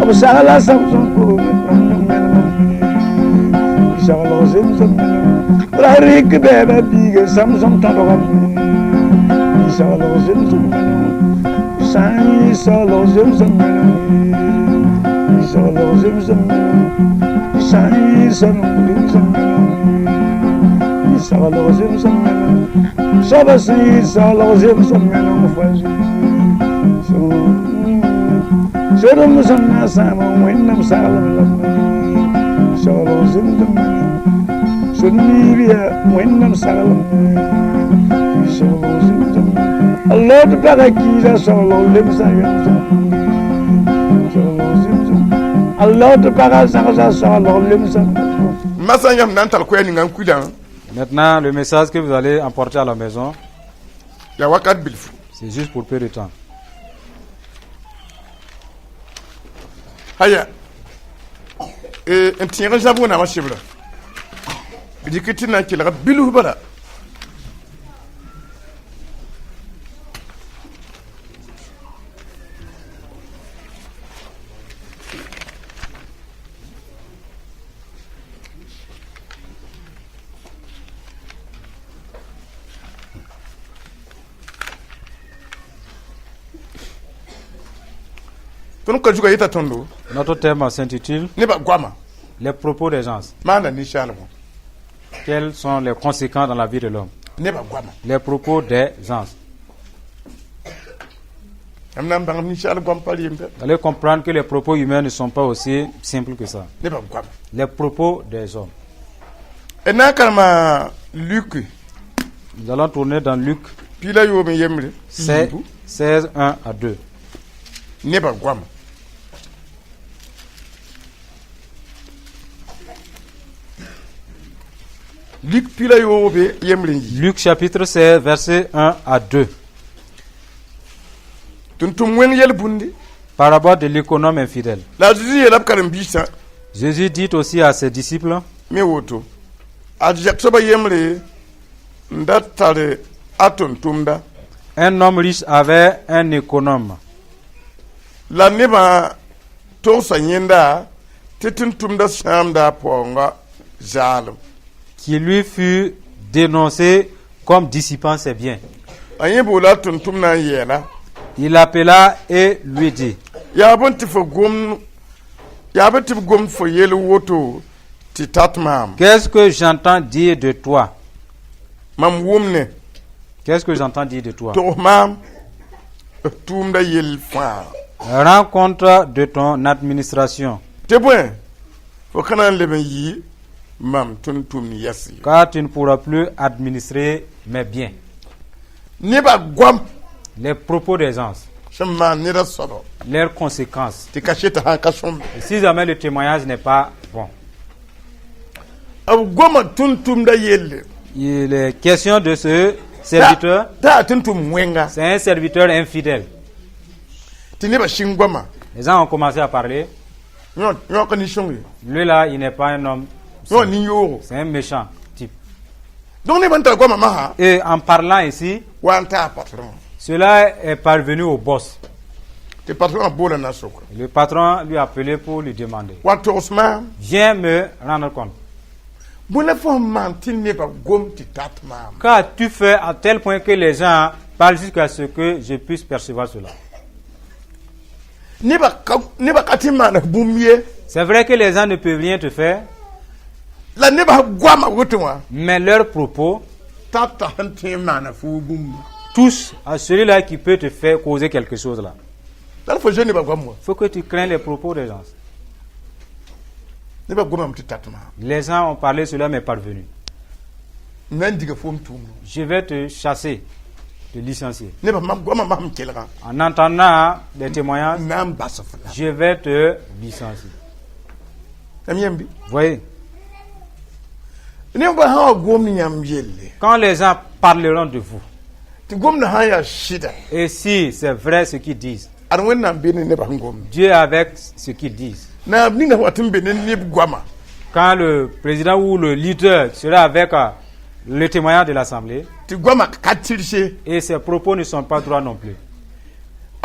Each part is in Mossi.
B sagla Samson koome saglg zemsem ra rɩk bɛɛba biiga Samson tõdgame saglg zemsem sã n yɩ saglg zemsem saglg zemsem sã n yɩ zemsem saglg zemsem soaba sẽn yɩ saglg zemsem meneng fa sodem sẽn na sãam wẽnnaam saglem lame saglg zemsem sũn-biibya wẽnnaam saglem saglg zemsem a Lot pagã kiisa saglg lemsã yẽmsem saglg zemsem a Lot pagã zãgsa saglg lemsã. Ma sã n yãmb na n tar koɛɛg ninga n kuilã. Maintenant, le message que vous allez emporter à la maison, yaa wakat bilfu. C'est juste pour peu de temps. Aya n tẽeg n zãb wẽnnaamã sɩbrã dɩk tɩ na n kelga bilf bala. Tõnd ka zuga yeta tõndo Notre thème s'intitule nebã goama Les propos des gens. Maana ninsaalbõ. Quelles sont les conséquences dans la vie de l'homme? Nebã goama. Les propos des gens. Yãmb na n bãng ninsaal goam pa remda. Vous allez comprendre que les propos humains ne sont pas aussi simples que ça. Nebã goama. Les propos des hommes. D na n karema Luk. Nous allons tourner dans Luc piig la yoob n yembre 16, 16, 1 à 2. Nebã goama. Luk piig la yoobe yembre n yi. Luc chapitre 16, versets 1 à 2. Tʋm-tʋm wẽng yel-bũndi. Parabole de l'économe infidèle. La a Zezi yeela b karen-biisã Jésus dit aussi à ses disciples, me woto ad zɛk soaba yembre n da tar a tʋm-tʋmda. Un homme riche avait un économe. La nebã togsa yẽnda tɩ tʋm-tʋmda sãamda a paoonga zaalem. Qui lui fut dénoncé comme dissipant ses biens. A yẽ boola a tʋm-tʋmdã n yɛɛla. Il appela et lui dit, yaa bõe tɩ fo gom yaa bõe tɩ b gom fo yel woto tɩ tat maam? Qu'est-ce que j'entends dire de toi? Mam wʋmne. Qu'est-ce que j'entends dire de toi? Togs maam f tʋʋmda yell fãa. Rends compte de ton administration, tɩ bõe fo ka na n leb n yɩ mam tʋm-tʋmd yɛs ye. Car tu ne pourras plus administrer mes biens. Nebã goam Les propos des gens, sẽn maan ned a soaba leurs conséquences. Tɩ kaseta sã n ka sõmbe. Et si jamais le témoignage n'est pas bon, b goma tʋm-tʋmda yelle il est question de ce serviteur, t'a yaa tʋm-tʋm wẽnga. C'est un serviteur infidèle. Tɩ nebã sĩng goama. Les gens ont commencé à parler. Yõ ka nin-sõng ye. Lui là, il n'est pas un homme, yõ nin-yoogo. C'est un méchant type. Donc nebã n tar goamã masã Et en parlant ici, wa n taa patron. Cela est parvenu au boss. Tɩ patron boola na sʋka. Le patron lui a appelé pour lui demander. Wa togs maam. Viens me rendre compte. Bõe la fo sẽn maan tɩ nebã gom tɩ tat maam? Qu'as-tu fait à tel point que les gens parlent jusqu'à ce que je puisse percevoir cela? Nebã ka nebã ka tɩ maan f bũmb ye. C'est vrai que les gens ne peuvent rien te faire, la nebã goamã woto wã mais leurs propos tata sẽn tõe n maana fo bũmb. Touchent à celui-là qui peut te faire causer quelque chose là. La fo zoe nebã goam wã. Il faut que tu craignes les propos des gens. Nebã gomame tɩ tat maam. Les gens ont parlé, cela m'est parvenu. M na n diga foom tʋʋmdẽ. Je vais te chasser, te licencier. Nebã mam goamã masem kelgã. En entendant des témoignages, n na n bas f la. Je vais te licencier. Yãmb yãmbi. Voyez, neb sã wa gomd yãmb yelle quand les gens parleront de vous, tɩ gomdã sã n yaa sɩda et si c'est vrai ce qu'ils disent, ad Wẽnnaam be ne nebã sẽn gomd. Dieu est avec ce qu'ils disent. Naam ninga wat n be ne neb goamã Quand le président ou le leader sera avec le témoignage de l'Assemblée, tɩ goamã ka tɩrse et ses propos ne sont pas droits non plus,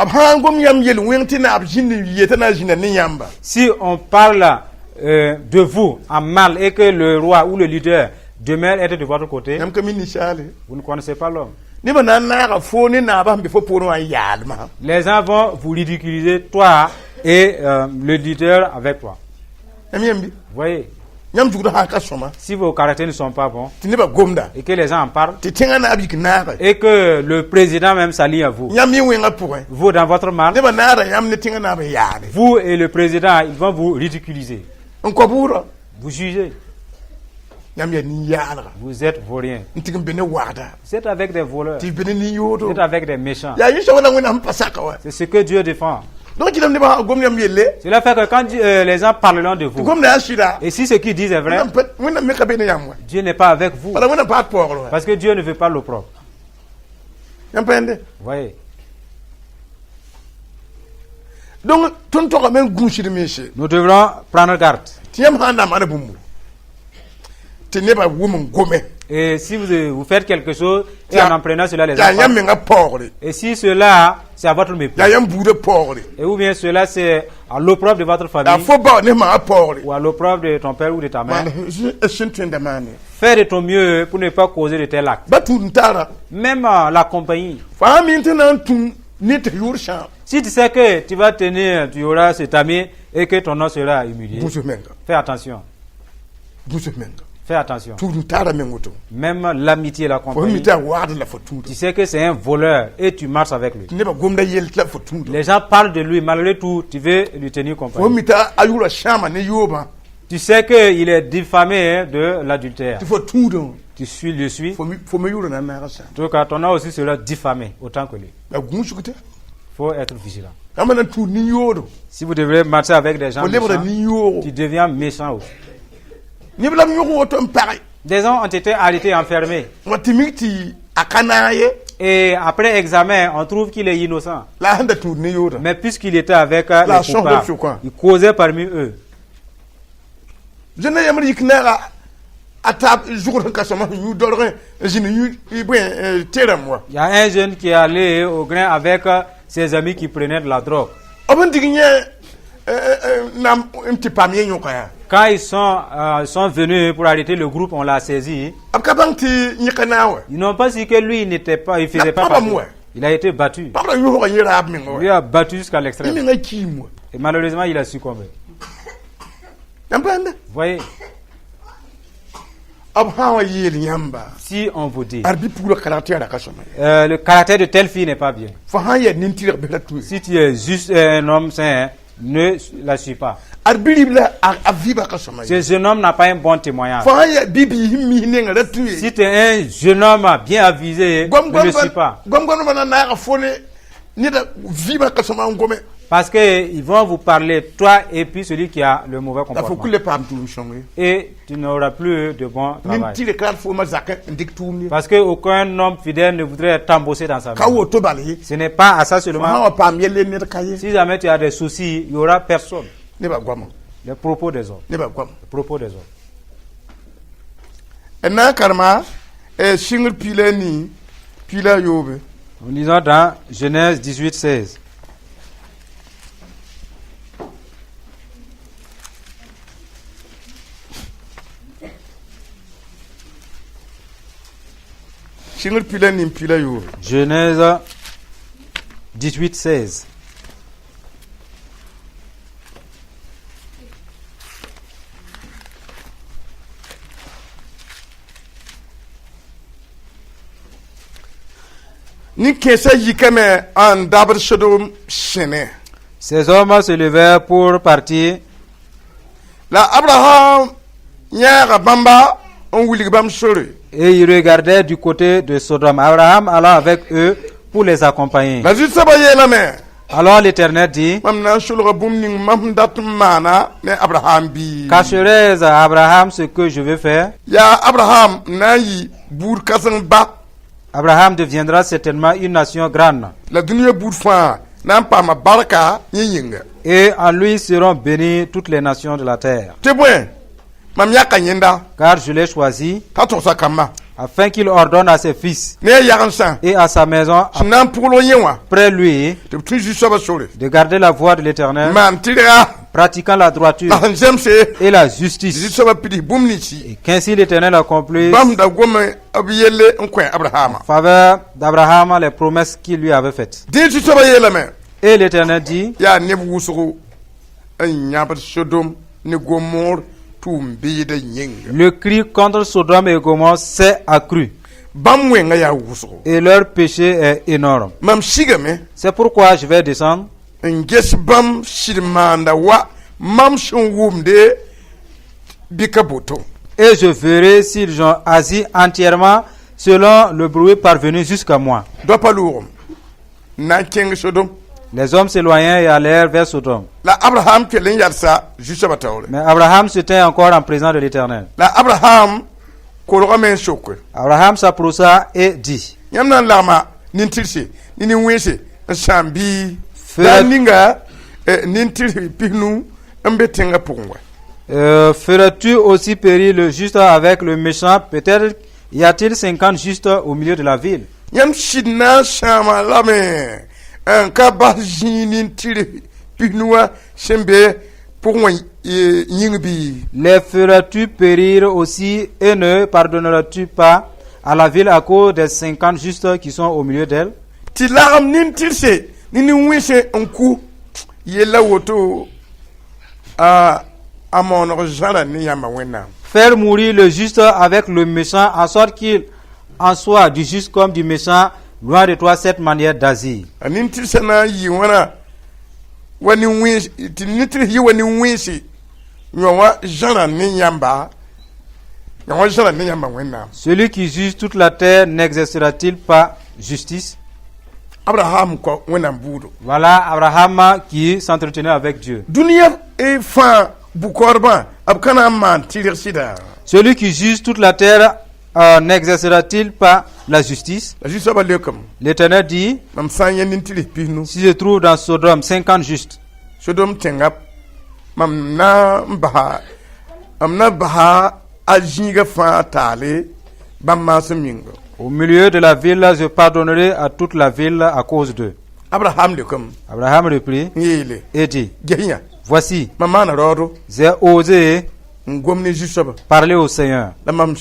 B sã n gom yãmb yel-wẽng tɩ naab zĩnd n yeta na n zĩnda ne yãmba, Si on parle de vous en mal et que le roi ou le leader demeure être de votre côté, yãmb ka mi ninsaale. Vous ne connaissez pas l'homme. Nebã na n naaga foo ne naabã sẽn be fo poorẽ wã n yaalmã. Les gens vont vous ridiculiser, toi et le leader avec toi. Yãmb yãmbi. Vous voyez, Yãmb zugdã sã n ka sõma, si vos caractères ne sont pas bons tɩ nebã gomda, et que les gens en parlent tɩ tẽngã naab yik naage, et que le président même s'allie à vous, yãmb yẽ wẽngã pʋgẽ, vous dans votre mal, nebã naada yãmb ne tẽngã naab n yaale. Vous et le président, ils vont vous ridiculiser. N kõ bʋʋdã. Vous jugez. Yãmb yaa nin-yaalga. Vous êtes vaurien. N tɩg n be ne wagda. Vous êtes avec des voleurs. Tɩ b be ne nin-yoodo. Vous êtes avec des méchants. Yaa yẽ soaba la Wẽnnaam sẽn pa saka wa. C'est ce que Dieu défend. Donc tɩ nebã sã n gom yãmb yelle, Cela fait que quand les gens parleront de tɩ vous, gomda yaa sɩda, et si ce qu'ils disent est vrai, Wẽnnaam me ka be ne yãmb wa. Dieu n'est pas avec vous. Bala Wẽnnaam paad paoogr wa. Parce que Dieu ne veut pas l'opprobre. Yãmb pa yẽnde. Vous voyez. Donc tõnd togame n gũusd mense. Nous devrons prendre garde. Tɩ yãmb sã n na n maan bũmbu tɩ nebã wʋm n gome, Et si vous, vous faites quelque chose et en prenant cela, les gens yaa yãmb parlent. Menga paoogre, Et si cela, c'est à votre mépris, yaa yãmb buudã paoogre, et ou bien cela, c'est à l'opprobre de votre yaa famille, fo bao ne mangã paoogre, ou à l'opprobre de ton père ou de ta mère, maan sẽn tõe n da maane. Fais de ton mieux pour ne pas causer de tels actes. Ba tũud n taara. Même la compagnie. Fo sã mi tɩ na n tũ ne tɩ yʋʋr sãam, Si tu sais que tu vas tenir, tu auras cet ami et que ton nom sera humilié, gũus menga. Fais attention. Gũus menga. Fais attention. Tũud n taara meng woto. Même l'amitié et la Fo mi compagnie. tɩ a waagd la fo tũuda. Tu sais que c'est un voleur et tu marches avec lui. Tɩ nebã gomda yell tɩ la fo tũuda. Les gens parlent de lui, malgré tout, tu veux lui tenir Fo compagnie. Mi tɩ a yʋʋra sãama ne yoobã, Tu sais qu'il est diffamé, hein, de l'adultère. Tɩ fo tũudã. Tu suis, le suis. Fo me yʋʋra na n naaga sãam. En tout cas, ton nom aussi sera diffamé autant que lui. La gũusg tɩ Il faut être vigilant. Yãmb na n tũud nin-yoodo, Si vous devrez marcher avec des gens fo lebda méchants, nin-yoogo. Tu deviens méchant aussi. Neb la b yõg woto n page. Des gens ont été arrêtés, enfermés. Wa tɩ mik tɩ a ka naag ye, Et après examen, on trouve qu'il est innocent. La a sẽn da tũud ne yoodã. Mais puisqu'il était avec La les chambre coupables, de quoi? Il causait parmi eux. Zẽnda yãmb yik naaga a taab zʋgd sẽn ka sõma sẽn yũ dolgẽ n zĩnd yũ bõe terame wa. Il y a un jeune qui est allé au grain avec ses amis qui prenaient de la drogue. B sẽn dig yẽ nam n tɩ paam yẽ yõka yaa, Quand ils sont venus pour arrêter le groupe, on l'a saisi. B ka bãng tɩ yẽ ka naag wa. Ils n'ont pas su que lui, il n'était pas, il faisait La pas papa partie. moi. Il a été battu. Pagda yõsga yẽ raab menga wa. Lui a battu jusqu'à Yẽ l'extrême. menga kiim wa. Et malheureusement, il a succombé. Yãmb pa yãmbe. Vous voyez, B sã n wa yeel yãmba, si on vous dit, ad bi-puglã caractère ka sõma ye, le caractère de telle fille n'est pas bien. Fo sã n yaa nin-tɩrg bɩ ra tũ. Si tu es juste un homme saint, ne la suis pas. Ad bi-ribla a vɩɩbã ka sõma ye, Ce jeune homme n'a pas un bon témoignage. Fo sã n yaa bi-biis n mis nenga ra tũ ye. Si tu es un jeune homme bien avisé, ne le suis pas. Gom-gomdbã na naaga fo ne neda vɩɩmã ka sõma n gome. Parce qu'ils vont vous parler, toi et puis celui qui a le mauvais La fo comportement. kul le paam tʋʋm sõng ye. Et tu n'auras plus de bon travail. Nin-tɩrg ka rat foomã zakẽ n dɩk tʋʋm ye. Parce qu'aucun homme fidèle ne voudrait t'embaucher dans sa Ka maison. woto bal ye. Ce n'est pas à ça Fo sã seulement. wa paam yelle ned ka ye. Si jamais tu as des soucis, il n'y aura personne. Nebã goama. Les propos des hommes. Nebã goama. Les propos des hommes. D na n karema sɩngr piig la a nii piig la a yoobe. Nous lisons dans Genèse 18, 16. Sɩngr piig la a nii piig la a yoobe. Genèse 18, 16. Nin-kãensã yikame n dabd Sodom sẽne. Ces hommes se levèrent pour partir. La Abraham yãaga bãmba n wilg bãmb sore. Et ils regardaient du côté de Sodome. Abraham alla avec eux pour les accompagner. La Zu-soabã yeelame: Alors l'Éternel dit, mam na n solga bũmb ning mam sẽn dat n maana ne Abraham bii? Cacherai-je à Abraham ce que je veux faire? Yaa Abraham n na n yɩ buud kãseng ba. Abraham deviendra certainement une nation grande. La dũniyã buud fãa na n paama barka yẽ yĩnga. Et en lui seront bénies toutes les nations de la terre. Tɩ bõe mam yaka yẽnda Car je l'ai choisi t'a togsa kambã. Afin qu'il ordonne à ses fils Ne a yagensã et à sa maison sẽn na n pʋgl yẽ wã après lui tɩ b tũ Zu-soabã sore de garder la voie de l'Éternel, maan tɩrga pratiquant la droiture la sẽn zemse et la justice, Zu-soabã pids bũmb ninsi et qu'ainsi l'Éternel accomplisse bãmb da gome b yelle n kõ Abrahama. En faveur d'Abraham les promesses qu'il lui avait faites. Dẽ Zu-soabã yeelame Et l'Éternel dit, yaa neb wʋsgo n yãbd Sodom ne Gomor tʋʋm-beedã yĩnga. Le cri contre Sodome et Gomorre s'est accru Bãmb wẽngã yaa wʋsgo. Et leur péché est énorme. Mam sigame C'est pourquoi je vais descendre n ges bãmb sɩd maanda wa mam sẽn wʋmde bɩ ka boto. Et je verrai s'ils ont agi entièrement selon le bruit parvenu jusqu'à moi. Doapã loogem n na n kẽng Sodom. Les hommes s'éloignèrent et allèrent vers Sodome. La Abraham kell n yalsa Zu-soabã taoore. Mais Abraham se tint encore en présence de l'Éternel. La Abraham kolgame n soke. Abraham s'approcha et dit, Yãmb na n lagma nin-tɩrse ne nin-wẽnse n sãam bɩ Fɛ- la ninga nin-tɩrs pis-nu n be tẽngã pʋgẽ wa. Feras-tu aussi périr le juste avec le méchant? Peut-être y a-t-il 50 justes au milieu de la ville. Yãmb sɩd na n sãama lame n ka bas zĩig nin-tɩrs pis-nu wã sẽn be pʋgẽ wã yĩng bɩ? Les feras-tu périr aussi et ne pardonneras-tu pas à la ville à cause des 50 justes qui sont au milieu d'elle? Tɩ lagem nin-tɩrse ne nin-wẽnse n kʋ yella woto a a maoneg zãra ne yãmba Wẽnnaam. Faire mourir le juste avec le méchant, en sorte qu'il en soit du juste comme du méchant, loin de toi cette manière d'agir. A nin-tɩrsã na n yɩ wãna wa nin-wẽns tɩ nin-tɩrs yɩ wa nin-wẽnse yõ wã zãra ne yãmba yõ wã zãra ne yãmba Wẽnnaam. Celui qui juge toute la terre n'exercera-t-il pas justice? Abraham kɔ Wẽnnaam buudo. Voilà Abraham qui s'entretenait avec Dieu. Dũniyã fãa bu-kaoodbã b ka na n maan tɩrg sɩda? Celui qui juge toute la terre n'exercera-t-il pas la justice? La Zu-soabã leokame. L'Éternel dit, Mam sã n yẽ nin-tɩrs pis-nu si je trouve dans Sodome 50 justes, Sodom tẽnga mam na n basa mam na basa a zĩigã fãa taale bãmb maasem yĩnga. Au milieu de la ville, je pardonnerai à toute la ville à cause d'eux. Abraham leokame Abraham reprit n yeele et dit, ges yã voici, mam maana raoodo j'ai osé n gom ne Zu-soabã parler au Seigneur. La mam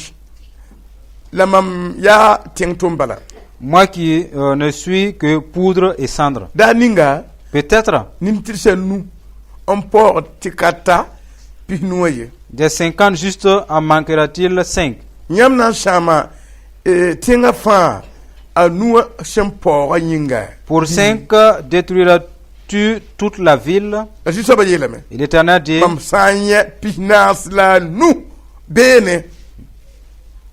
la mam yaa tẽng tʋm bala. Moi qui ne suis que poudre et cendre. Daa ninga Peut-être nin-tɩrsã nu n paoog tɩ ka ta pis-nu wã ye. Des 50 justes en manquera-t-il 5? Yãmb na n sãama tẽngã fãa a nuwã sẽn paoogã yĩnga? Pour 5, détruiras-tu toute la ville? La Zu-soabã yeelame Et l'Éternel dit, mam sã n yẽ pis-naas la a nu beene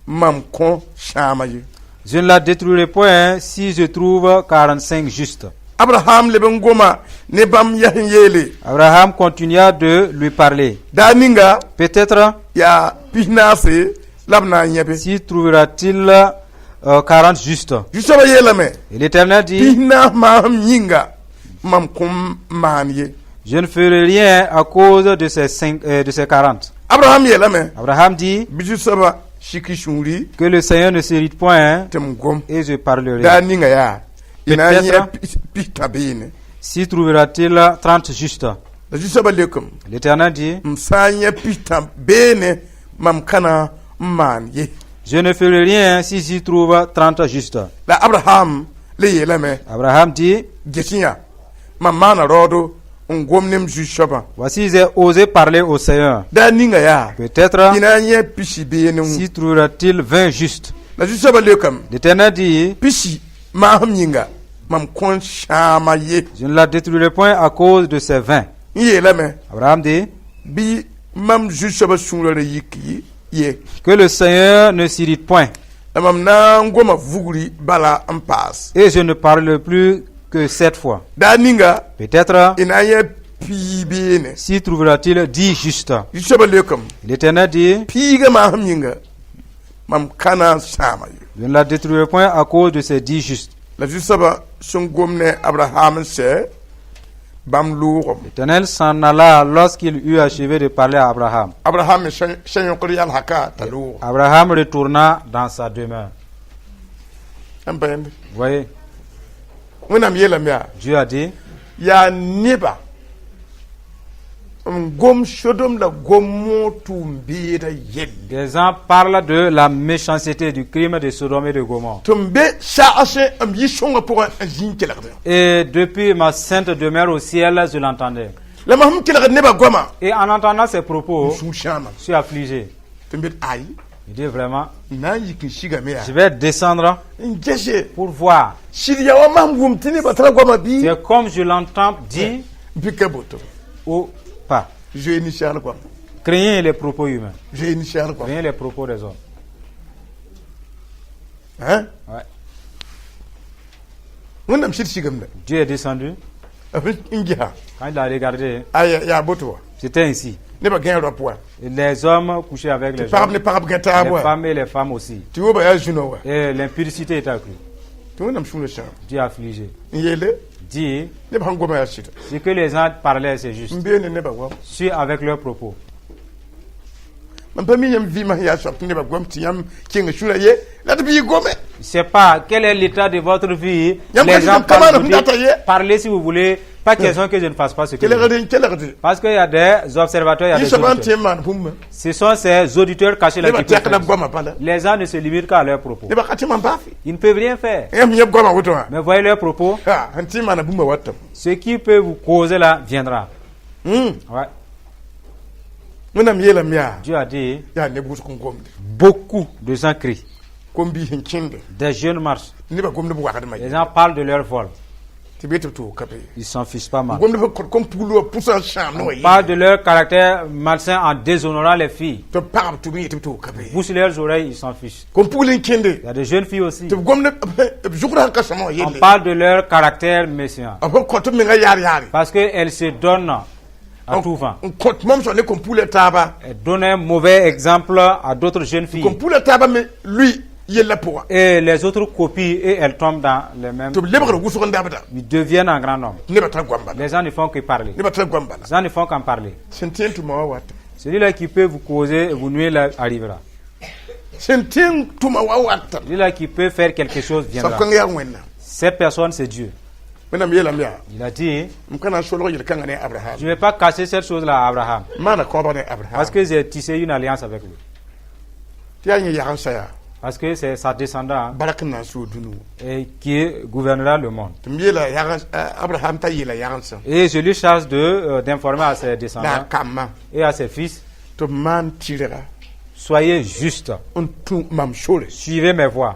mam kõ sãama ye. Je ne la détruirai point si je trouve 45 justes. Abraham leb n goma ne bãmb yɛs n yeele Abraham continua de lui parler. Daa ninga Peut-être yaa pis-naase la b na n yẽ be. S'y trouvera-t-il 40 justes. Zu-soabã yeelame Et l'Éternel dit, pis-naas maasem yĩnga mam kõn maan ye. Je ne ferai rien à cause de ces, de ces 40. Abraham yeelame Abraham dit, bɩ Zu-soabã sik sũuri que le Seigneur ne s'irrite point tɩ m gom et je parlerai. Daa ninga yaa y na n yẽ Peut-être. pis-tã beene. S'y trouvera-t-il 30 justes? La Zu-soabã leokame L'Éternel dit, m sã n yẽ pis-tã beene mam ka na n maan ye. Je ne ferai rien si j'y trouve 30 justes. La Abraham le yeelame Abraham dit, ges yã mam maana raoodo n gom ne m zu-soabã. Voici, j'ai osé parler au Seigneur. Daa ninga yaa Peut-être y na n yẽ pisi beene. S'y trouvera-t-il 20 justes. La Zu-soabã leokame L'Éternel dit, pisi maasem yĩnga mam kõn sãama ye. Je ne la détruirai point à cause de ces 20. N yeelame Abraham dit, bɩ mam zu-soabã sũurã ra yik ye. Que le Seigneur ne s'irrite point La mam na n goma vugri bala n paas. Et je ne parle plus que sept fois. Daa ninga Peut-être y na n yẽ pii beene. S'y trouvera-t-il 10 justes. Zu-soabã leokame L'Éternel dit, piiga maasem yĩnga mam ka na n sãama ye. Je ne la détruirai point à cause de ces 10 justes. La Zu-soabã sẽn gom ne Abraham n sɛ Bãmb loogame. L'Éternel s'en alla lorsqu'il eut achevé de parler à Abraham. Abraham me sẽn yõkd yalsaka t'a loog. Abraham retourna dans sa demeure. N pa yẽnde. Vous voyez, Wẽnnaam yeelame yaa Dieu a dit, yaa neba n gom Sodom la Gomor tʋʋm-beedã yelle des gens parlent de la méchanceté du crime de Sodome et de Gomorre. Tɩ m be saasẽ m yi sõngã pʋgẽ n zĩ n kelgdẽ. Et depuis ma sainte demeure au ciel, je l'entendais. La mam sẽn kelgd nebã goamã, Et en entendant ces propos, sũur sãama. Je suis affligé. Tɩ m bet ay. Il dit vraiment, N na n yik n sigame yaa je vais descendre n gese pour voir. Sɩd yaa wa mam wʋm tɩ nebã tara goamã bɩ C'est comme je l'entends dire bɩ ka boto. Ou pas. Zoe ninsaal goam. Craignez les propos humains. Zoe ninsaal goam. Craignez les propos des hommes. Hein? Ouais. Wẽnnaam sɩd sigamda. Dieu est descendu. N gesa. Quand il a regardé, ay yaa boto wa. C'était ainsi. Nebã gãe raop wa. Et les hommes couchaient avec les Pagb hommes. ne pagb gã taab Les wa. Femmes et les femmes aussi. Tɩ woba yaa zũnã wa. Et l'impudicité est accrue. Tɩ Wẽnnaam sũurã sãam. Dieu a affligé. N yeele Dit, neb sẽn goma yaa sɩda. Ce que les gens parlaient, c'est juste. N bee ne nebã goam. Suis avec leurs propos. Mam pa mi yãmb vɩɩmã sẽn yaa soab tɩ nebã goam tɩ yãmb kẽng sũurã ye la tɩ b yɩ gome. Je sais pas quel est l'état de votre vie. Yam Les ka gens ti parlent, kamana vous hum data dites, ye. Parlez si vous voulez. Pas question que je ne fasse pas ce que je veux. Kelgd n kelgde. Parce qu'il y a des observateurs, il y a Yẽ des soabã n auditeurs. tẽ n maan bũmb. Ce sont ces auditeurs cachés là Nebã qui peuvent tɛkda faire b ça. goamã bala. Les gens ne se limitent qu'à leurs propos. Nebã ka tɩ mam baafɩ. Ils ne peuvent rien faire. Yãmb yẽ b goamã woto wã. Mais voyez leurs propos. Ha sẽn tɩ n maana bũmba watame. Ce qui peut vous causer là viendra. Ouais. Wẽnnaam yeelame yaa Dieu a dit, yaa neb wʋsg n gomde. Beaucoup de gens crient. Kom-biis n kẽnde. Des jeunes marchent. Nebã gomd b wagdmã. Les gens parlent de leur vol. Tɩ be tɩ b tʋʋg ka be. Ils s'en fichent pas mal. Gomd b kõt kom-pugl wã pʋsã n sãam ne wã. On parle de leur caractère malsain en déshonorant les filles. Tɩ b pagb tʋm yẽ tɩ b tʋʋg ka be. Bouche leurs oreilles, ils s'en fichent. Kom-pugl n kẽnde. Il y a des jeunes filles aussi. Tɩ b gomd b zʋgrã sẽn ka sõma wã On yelle. Parle de leur caractère méchant. B sẽn kõt b menga yaar yaare. Parce qu'elles se donnent à tout vent. N kõt mam sõa ne kom-pugla taaba. Elles donnent un mauvais exemple à d'autres jeunes filles. Kom-pugla taaba me lʋɩ yella pʋga. Et les autres copient et elles tombent dans les mêmes. Tɩ b lebgd wʋsg n dabda. Ils deviennent un grand nombre. Nebã tara goam bala. Les gens ne font que parler. Nebã tara goam bala. Les gens ne font qu'en parler. Sẽn tõe n tʋma wa wata. Celui-là qui peut vous causer, vous nuire, là, arrivera. Sẽn tõe n tʋma wa wata. Celui-là qui peut faire quelque chose viendra. Soab kãng yaa Wẽnnaam. Cette personne, c'est Dieu. Wẽnnaam yeelame yaa Il a dit, m ka na n solg yel-kãngã ne Abraham. Je ne vais pas cacher cette chose-là à Abraham. Maana kõobg ne Abraham. Parce que j'ai tissé une alliance avec lui. Tɩ yaa yẽ yagensã yaa Parce que c'est sa descendance bark n na n soog dũni wã. Et qui gouvernera le monde. Tɩ m yeela yagens Abraham t'a yeela yagensã Et je lui charge d'informer à ses la a descendants kambã et à ses fils, tɩ b maan tɩrga soyez justes, n tũ mam sore. Suivez mes voies,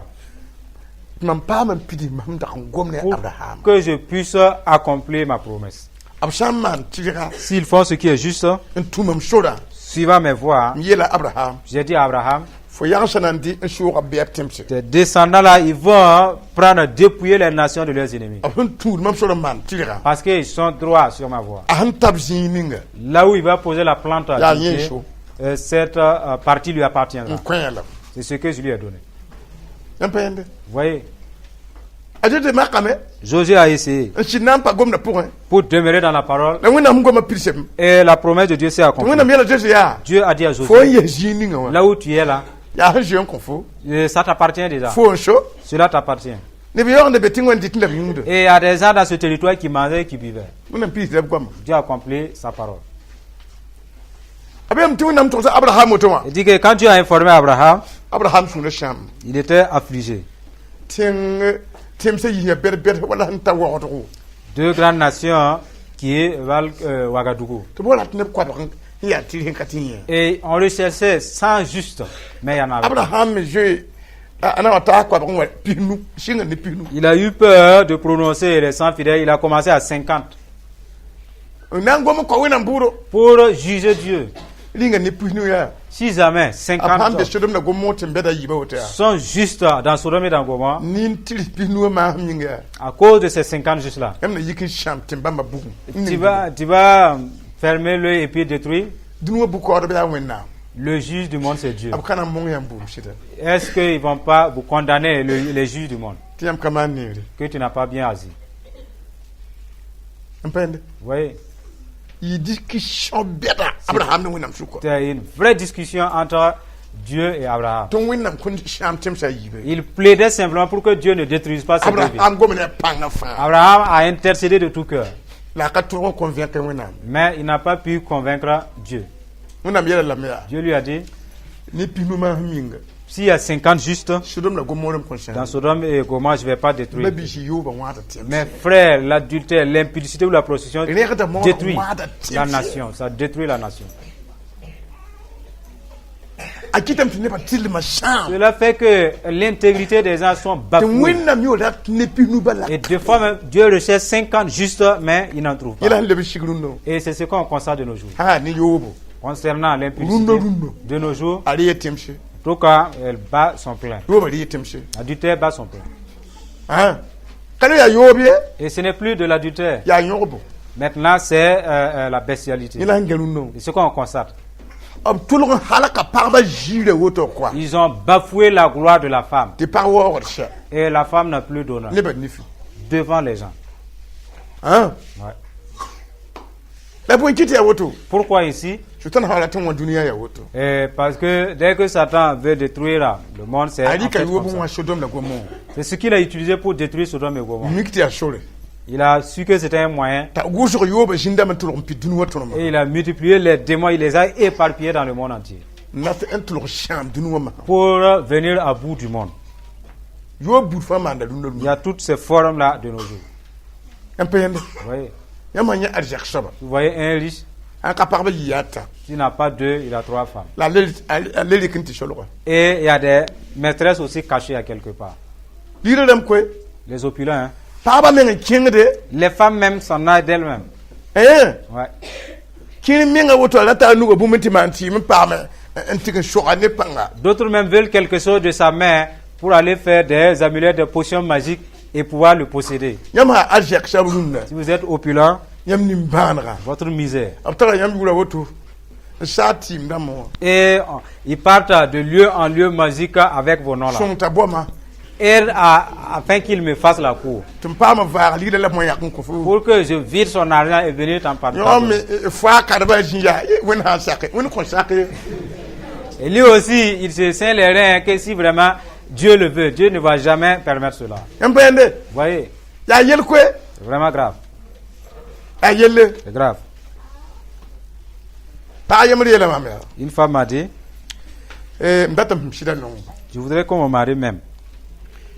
Tɩ mam paam n pids mam dag n gom ne pour Abraham. Que je puisse accomplir ma promesse. B sã n maan tɩrga S'ils font ce qui est juste, n tũ mam sorã suivant mes voies, m yeela Abraham j'ai dit à Abraham, fo yagsã na n dɩ n sooga bɩa b tẽmse. Tes descendants-là, ils vont prendre, dépouiller les nations de leurs ennemis. B sẽn tũud mam sor n maan tɩrga. Parce qu'ils sont droits sur ma voie. A sẽn tab zĩig ninga Là où il va poser la plante, Ya, du yẽ pied, so. Cette partie lui appartiendra. N kõ la. C'est ce que je lui ai donné. Yãmb pa yẽnde. Vous voyez, A zoe makame Josué a essayé n sɩd na n pa gomdã pʋgẽ. Pour demeurer dans la parole La Wẽnnaam sẽn gomã pidsame. Et la promesse de Dieu s'est Tɩ accomplie. Wẽnnaam yeela Zoe yaa Dieu a dit à fo Josué, n yes zĩig ninga wã là où tu es là, yaa sẽn zoe n kõ fo ça t'appartient déjà. fo n so. Cela t'appartient. Neb yaoog n be tẽng wã n dɩt la b yũuda. Et il y a des gens dans ce territoire qui mangeaient et qui buvaient. Wẽnnaam pidsda b goama. Dieu a accompli sa parole. A beame tɩ Wẽnnaam togsa Abraham woto wã Il dit que quand Dieu a informé Abraham, Abraham sũurã sãam. Il était affligé. Tẽng tẽmsã yisã bɛd-bɛd wala sẽn ta waoodgo. Deux grandes nations qui valent Ouagadougou. Tɩ b wa rat neb koabg n yaa tɩr sẽn ka tɩ yẽ. Et on recherchait 100 justes, mais il y en avait pas. Abraham me zoe a na wa taa koabg n wa pisnu sɩnga ne pisnu. Il a eu peur de prononcer les 100 fidèles, il a commencé à 50 N na n gom n kao Wẽnnaam bʋʋdo. Pour juger Dieu. Rĩnga ne pisnu yaa Si jamais a pãn be 50 Sodom la Gomor tɩ n bɛda yiibã woto yaa sont justes dans Sodome et dans Gomorrhe, nin tɩrs pisnu wã maasem yĩnga yaa à cause de ces 50 justes-là, yãmb na yik n sãam tɩ bãmba bugum. tu vas fermer l'œil et puis détruire. Dũni wã bʋ-kaoodb yaa Wẽnnaam. Le juge du monde, c'est Dieu. B ka na n mõng yãmb bugum sɩda. Est-ce qu'ils ne vont pas vous condamner, les juges du monde, Tɩ yãmb ka maan neere. Que tu n'as pas bien agi? N pa yẽnde. Vous voyez, Yɩ discussion bɛda Abraham ne Wẽnnaam sʋka. C'était une vraie discussion entre Dieu et Abraham. Tɩ Wẽnnaam kõn sãam tẽmsã a yiibe. Il plaidait simplement pour que Dieu ne détruise pas cette ville. Abraham gom ne a pãngã fãa. Abraham a intercédé de tout cœur, La a ka tõog n convaincre Wẽnnaam. Mais il n'a pas pu convaincre Dieu. Wẽnnaam yɛla lame yaa Dieu lui a dit, ne pis-nu maas minga s'il y a 50 justes Sodom la Gomore m kõn sãam. Dans Sodome et Gomorrhe, je ne vais pas détruire. Ba-biisi yoobã wãada tẽms. Mais frère, l'adultère, l'impudicité ou la prostitution Rẽgda moor détruit wãada la tẽms. Nation. Ça détruit la nation. A kɩtame tɩ nebã tɩrlmã sãam. Cela fait que l'intégrité des gens sont Tɩ bafouées. Wẽnnaam yo rat ne pis-nu bala. Et des fois même, Dieu recherche 50 justes, mais il n'en trouve pas. Yẽla sẽn leb sig rũndã. Et c'est ce qu'on constate de nos jours. Sã ne yoobo. Concernant l'impudicité Rundo, rundo. De nos jours, A re ye tẽmse. En tout cas, elle bat son plein. Yoobã re ye tẽmse. L'adultère bat son plein. Ã ka le yaa yoob ye. Et ce n'est plus de l'adultère. Yaa yõgbo. Maintenant, c'est la bestialité. Yẽla sẽn gã rũndã. C'est ce qu'on constate. B tʋlg n halka pagba ziirã woto kɔa. Ils ont bafoué la gloire de la femme. Tɩ pag waoogd sɛ. Et la femme n'a plus d'honneur Nebã nifi. Devant les gens. Ã Ouais. la bõe kɩ tɩ yaa woto. Pourquoi ici? Sʋtãn sã rat n wã dũniyã yaa woto. Parce que dès que Satan veut détruire le monde, c'est A en rɩka fait yoob comme n ça. wã Sodom la Gomore. C'est ce qu'il a utilisé pour détruire Sodome et Gomorrhe. Mik tɩ yaa sore. Il a su que c'était un moyen T'a wʋsg yoobã zĩndame n tʋlg n pid dũni wã tõrmã. Et il a multiplié les démons, il les a éparpillés dans le monde entier N rat n tʋlg sãam dũni wã masã. Pour venir à bout du monde. Yoob buud fãa maanda rũndã. Il y a toutes ces formes-là de nos jours. N pa yẽnde. Vous voyez, Yãmb sã yẽ arzɛk soaba. Vous voyez un riche, Ãn ka pagba yɩ yaa tã. S'il n'a pas deux, il a trois femmes. La a le rɩk n tɩ solga. Et il y a des maîtresses aussi cachées à quelque part. Ligrã rãmb koe. Les opulents, hein. Pagba meng n kẽngde. Les femmes même s'en aillent d'elles-mêmes. Ẽ Ouais. kẽer menga woto a rata a nuga bũmb n tɩ maan tɩɩm n paame n tɩg n soga ne pãnga. D'autres même veulent quelque chose de sa main pour aller faire des amulettes, des potions magiques et pouvoir le posséder. Yãmb sã arzɛk soab rũndã. Si vous êtes opulent, Yãmb nin-bãanega. Votre misère. B tara yãmb yʋʋra woto n saag tɩɩm dãmbã wã. Et ils partent de lieu en lieu magique avec vos noms là. Sõng t'a bɔma. Et afin qu'il me fasse la cour. Tɩ m paam vaag ligrã la b wã yak n kõ fo. Pour que je vide son argent et venir t'en parler. Yõ me fo a kadba zĩ yaa Wẽnd sã n sake Wẽnd kõn sak ye. Et lui aussi, il se ceint les reins que si vraiment Dieu le veut, Dieu ne va jamais permettre cela. Yãmb pa yẽnde. Vous voyez, Yaa yel koe. C'est vraiment grave. Yaa yelle. C'est grave. Pag yembr yeela maam yaa. Une femme m'a dit, m datame m sɩda nongo. Je voudrais qu'on me marie même.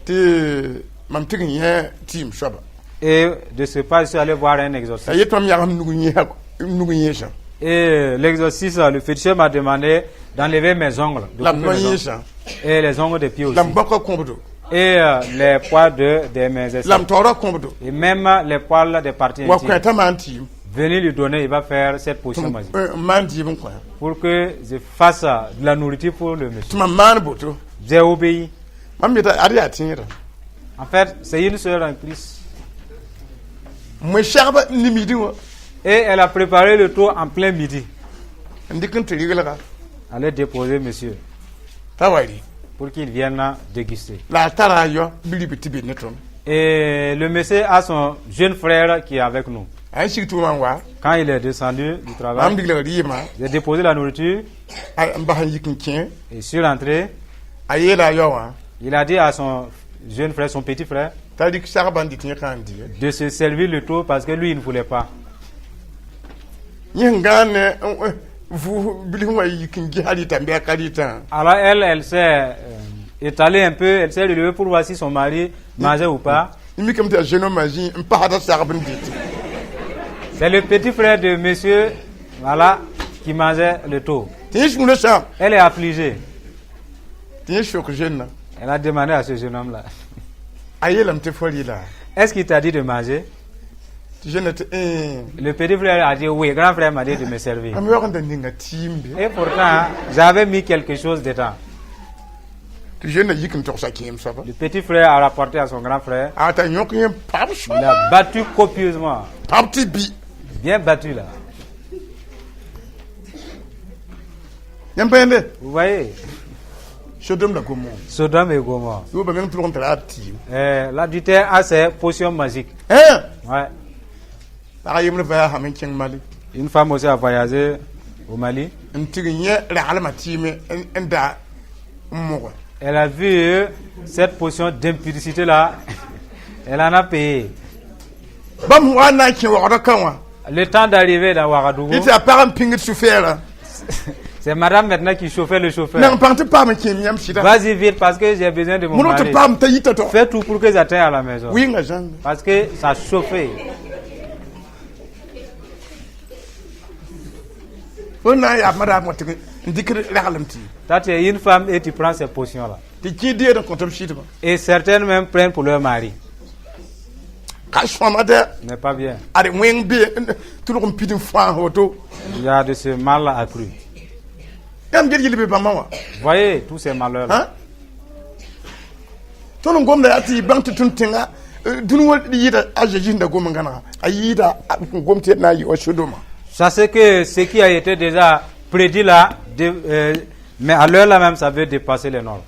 Tɩ mam tɩg n yẽ tɩɩm soaba. Et de ce pas, je suis allé voir un exorciste. A yet mam yagem nug n yẽesã. Et l'exorciste, le féticheur m'a demandé d'enlever mes ongles, de La m couper mes no ongles. yẽesã. Et les ongles des pieds aussi. La m bãka kõbdo. Et les poils de mes La aisselles. m taoora kõbdo. Et même les poils des parties Wa intimes. kõ t'a maan tɩɩm. Venez lui donner, il va faire cette potion magique. N maan dɩɩb n kõ. Pour que je fasse de la nourriture pour le monsieur. Tɩ mam maan boto. J'ai obéi. Mam yeta ad yaa tẽedã. En fait, c'est une sœur en Christ. Moe segba n ne midi wã. Et elle a préparé le tout en plein midi. N dɩk n tɩ reglga. Allez déposer monsieur T'a wa rɩ. Pour qu'il vienne déguster. La a tara a yao bilib tɩ be ne tõnd. Et le monsieur a son jeune frère qui est avec nous. A yẽ sig tʋʋmã n wa. Quand il est descendu du Mam travail, diglg rɩɩmã. J'ai déposé la nourriture N bas n yik n kẽ. Et suis rentré. A yeela a yao wã. Il a dit à son jeune frère, son petit frère, T'a rɩk sagbã n dɩk yẽ kã n dɩ. De se servir le tout parce que lui, il ne voulait pas. Yẽ sẽn gãan ne vʋʋs bilf wã yik n ges a rɩtã bɩ a ka rɩtã. Alors elle, elle s'est étalée un peu, elle s'est relevée pour voir si son mari mangeait ou pas. Yẽ mikame tɩ yaa jeune homme zĩ n pasda sagb n dɩt. C'est le petit frère de monsieur, voilà, qui mangeait le tout. Tɩ yẽ sũurã sãam. Elle est affligée. Tɩ yẽ sok jeune Elle a demandé à ce jeune homme-là, a yeelame tɩ fo rɩla. Est-ce qu'il t'a dit de manger? Tɩ jeune tɩ ẽ. Le petit frère a dit, oui, grand frère m'a dit de me servir. Mam yaoog n da ninga tɩɩm be. Et pourtant, j'avais mis quelque chose dedans. Tɩ jeune yik n togsa kẽem soaba. Le petit frère a rapporté à son grand frère. A t'a yõk yẽ pab Il a battu copieusement. Pab tɩ bi. Bien battu là. Yãmb pa yẽnde. Vous voyez, Sodom la Gomore. Sodome et Gomorre. Yoobã meng tʋlg n tara a tɩɩm. L'adultère a ses potions magiques. Hein. Ouais. Pag yembr voyaasame n kẽng Mali. Une femme aussi a voyagé au Mali. N tɩg n yẽ raglmã tɩɩme n da n moge. Elle a vu cette potion d'impudicité-là. Elle en a payé. Bãmb wa n na n kẽ waoogdã ka wã. Le temps d'arriver dans Ouagadougou, tɩ a pag n pĩngd sufɛɛrã. C'est madame maintenant qui chauffait le chauffeur. Nang pãng tɩ paam n kẽem yãmb sɩda. Vas-y vite parce que j'ai besoin de mon Mõneg tɩ mari. Paam t'a yita tɔ. Fais tout pour que j'atteigne à la maison. Wɩnga zãnga. Parce que ça chauffait. Fo na n yaa madaam wã tɩ n dɩk raglem tɩ. Toi, tu es une femme et tu prends ces potions-là. Tɩ kẽ deed n kõt b sɩdbã. Et certaines même prennent pour leur mari. Ka sõama dɛ. N'est pas bien. Ad wẽng be tʋlg n pid n fãas woto. Il y a de ce mal accru. Yãmb gel yel be bãmba wã. Voyez tous ces malheurs-là. Hã? Tõnd n gomda yaa tɩ y bãng tɩ tõnd tẽnga dũni wã yɩɩda a Zeezi sẽn da gom n gãnega a yɩɩda a gom tɩ d na n yɩ wa Sodoma. Sachez que ce qui a été déjà prédit là, mais à l'heure là même, ça veut dépasser les normes.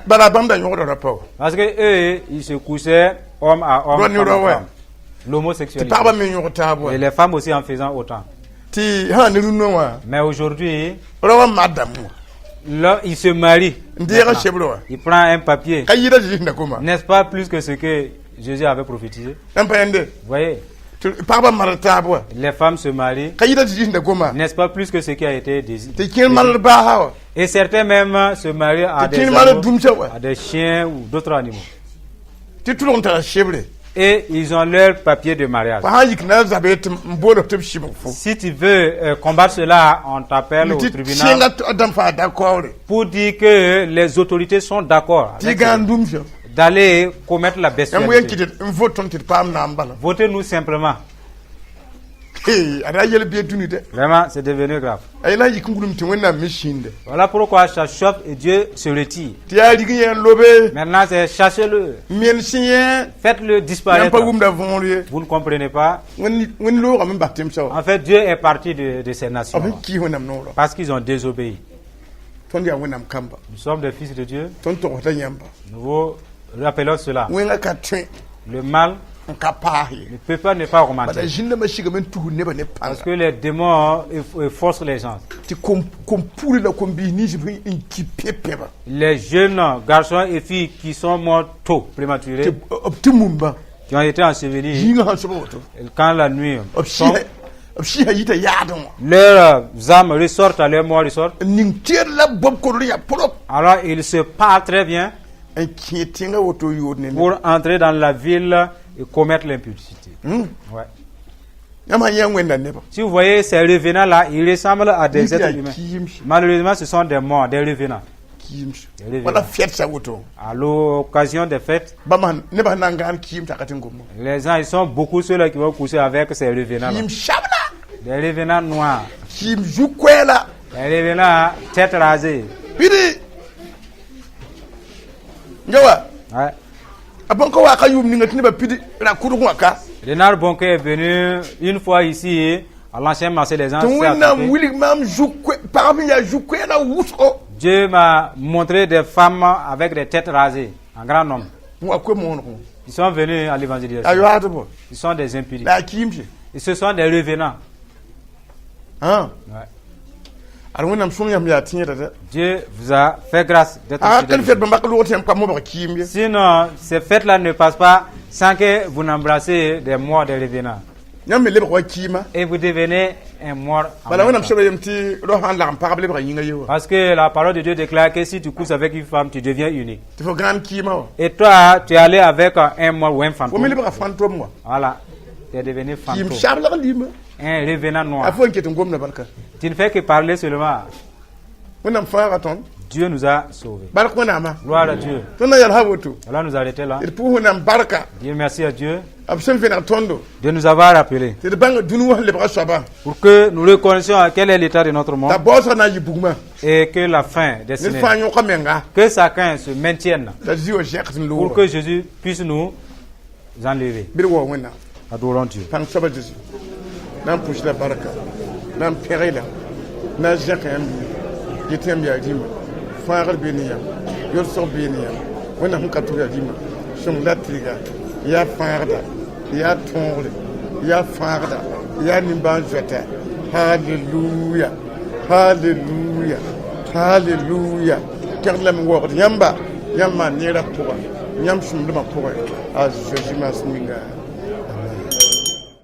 Bala bãmb da yõgda ra pa wa. Parce que eux, ils se couchaient homme à homme, Roi ni femme à roi, ouais. femme. Tɩ L'homosexualité. pagba me yõg taab wa. Et les femmes aussi en faisant autant. Tɩ sã ne rũnnã wã. Mais aujourd'hui, Ra wa mat dãmb wã. là, il se marie. N deega Maintenant. sebrã wã. Il prend un papier. Ka yɩɩda Zeezi sẽn da goma. N'est-ce pas plus que ce que Jésus avait prophétisé? N pa yẽnde. Vous voyez, Tɩ pagba mad taab wa. Les femmes se marient. Ka yɩɩda Zeezi sẽn da goma. N'est-ce pas plus que ce qui a été dit? Tɩ kẽer malg baasa wa. Et certains même se marient à Tɩ des kẽer malg animaux, dũmsã wa. À des chiens ou d'autres animaux. Tɩ tʋlg n tara sebre. Et ils ont leur papier de mariage. Fo sã n yik na n zabe tɩ n bool tɩ b sɩbg fo. Si tu veux combattre cela, on t'appelle au Tɩ tribunal sẽnga dãmb fãa d'accord pour dire que les autorités sont d'accord tɩ avec gãan cela, dũmsã. D'aller commettre la Yãmb wẽn bestialité. kɩt n vote tõnd tɩ d paam naam bala. Votez-nous simplement. Hey, a ra yel bɩ dũni dɛ. Vraiment, c'est devenu grave. A yela n yik n gulum tɩ Wẽnnaam me sĩinde. Voilà pourquoi ça chauffe et Dieu se retire. Tɩ yaa rig yẽ n lobe. Maintenant, c'est chassez-le. Mien sẽn yẽ. Faites-le Yãmb disparaître. Pa wʋmda võor ye. Vous ne comprenez pas. Wẽnd loogame n bas tẽmsã wã. En fait, Dieu est parti de ces nations B sẽn kɩɩs Wẽnnaam noorã. Parce qu'ils ont désobéi. Tõnd yaa Wẽnnaam kamba. Nous sommes des fils de Dieu. Tõnd togsda yãmba. Nous vous rappelons cela. Wẽngã ka tõe Le mal n ka paas ye. Ne peut pas ne pas Bala augmenter. zĩndãmbã sigame n tusd nebã ne Parce pãnga. Que les démons ils forcent les gens. Tɩ kom-puuri la kom-biis nins b n ki pẽ-pẽba. Les jeunes garçons et filles qui sont morts tôt, prématurés, Tɩ b tɩ mumba. Qui ont été ensevelis, Zĩigã sãn sobg woto. Quand la nuit B tombe, sɩɩsã b sɩɩsã yita yaadẽ wã. Leurs âmes ressortent, à leur mort ressortent. N ning tɩɛd la bob kord yaa pʋrop. Alors ils se parlent très bien N kẽ tẽngã woto yood ne. Pour entrer dans la ville et commettre l'impudicité. Ouais. Yãmb sã yã wẽnda nebã. Si vous voyez ces revenants-là, ils ressemblent à des Yik êtres yaa humains. kiimse. Malheureusement, ce sont des morts, des revenants. Kiimse. Des revenants. Wala fɛt sa woto. À l'occasion des fêtes, Bãmb nebã sẽn na n gãan kiim t'a ka tɩ n gombo. Les gens, ils sont beaucoup ceux-là qui vont coucher avec ces revenants. Kiim sabla. Des revenants noirs. Kiim zu-koɛɛla. Des revenants tête rasée. Bɩdɩ ya wa. Ouais. A bõn-ka wa ka yʋʋm ninga tɩ nebã pid ra-kʋdg wã ka. Renard Bonke est venu une fois ici à l'ancien marché des gens. Tɩ S'est Wẽnnaam attaqué. Wilg maam zu-koɛ pagb sẽn yaa zu-koɛɛla wʋsgo. Dieu m'a montré des femmes avec des têtes rasées, en grand nombre. N wa koe-moonegẽ. Ils sont venus à A l'évangélisation. yoaadbɔ. Ils sont des impudiques. La a kiimse. Et ce sont des revenants. Ã. Ouais. Ad Wẽnnaam sõng yãmb yaa tẽeda dɛ. Dieu vous a fait grâce d'être A fidèle. kel fɛt bãmb bak loog tɩ yãmb pa mobg kiim ye. Sinon, ces fêtes-là ne passent pas sans que vous n'embrassez des morts, des revenants. Yãmb me lebg wa kiima. Et vous devenez un mort en Bala même Wẽnnaam temps. sebra yem tɩ rao sã n lagm pagb lebga yĩnga ye wa. Parce que la parole de Dieu déclare que si tu couches avec une femme, tu deviens unique. Tɩ fo gãan kiimã wa. Et toi, tu es allé avec un mort ou un Fo me fantôme. lebga fantôme wa. Voilà. Tu es devenu Kiim fantôme. sablag lima. Un revenant A noir. fo n ket n gomda barka. Tu ne fais que parler seulement. Wẽnnaam fãaga tõnd. Dieu nous a sauvés. Bark Wẽnnaamã. Gloire à Dieu. Tõnd na yɛl woto. Alors nous arrêter là. D pʋʋs Wẽnnaam barka. Dire merci à Dieu B sẽn vẽneg tõndo. De nous avoir rappelés. Tɩ d bãng dũni wã sẽn lebga soabã. Pour que nous reconnaissions quel est l'état de notre monde T'a baoosgã na n yɩ bugmã. Et que la fin Ned destinée, fãa yõka menga. Que chacun se maintienne T'a zi wa zẽkd n pour loogã. que Jésus puisse nous enlever. Bɩ d wao Wẽnnaam. Adorons Dieu. Pãng soaba Zeezi na n pʋs la barka na n pẽg la na n zẽk yãmb yẽ tɩ yãmb yaa rĩmã fãagr bee ne yãmb yolsg bee ne yãmb Wẽnnaam sẽn ka tʋg yaa rĩmã sõng la tɩrga yaa fãagda yaa tõogre. Yaa fãagda, yaa nimbãan-zoɛta. Halleluya, halleluya, halleluya! Pẽgd lame n waoogd yãmba, yãmb maan neerã pʋga, yãmb sũmdmã pʋgẽ, a Zeezi maas ninga.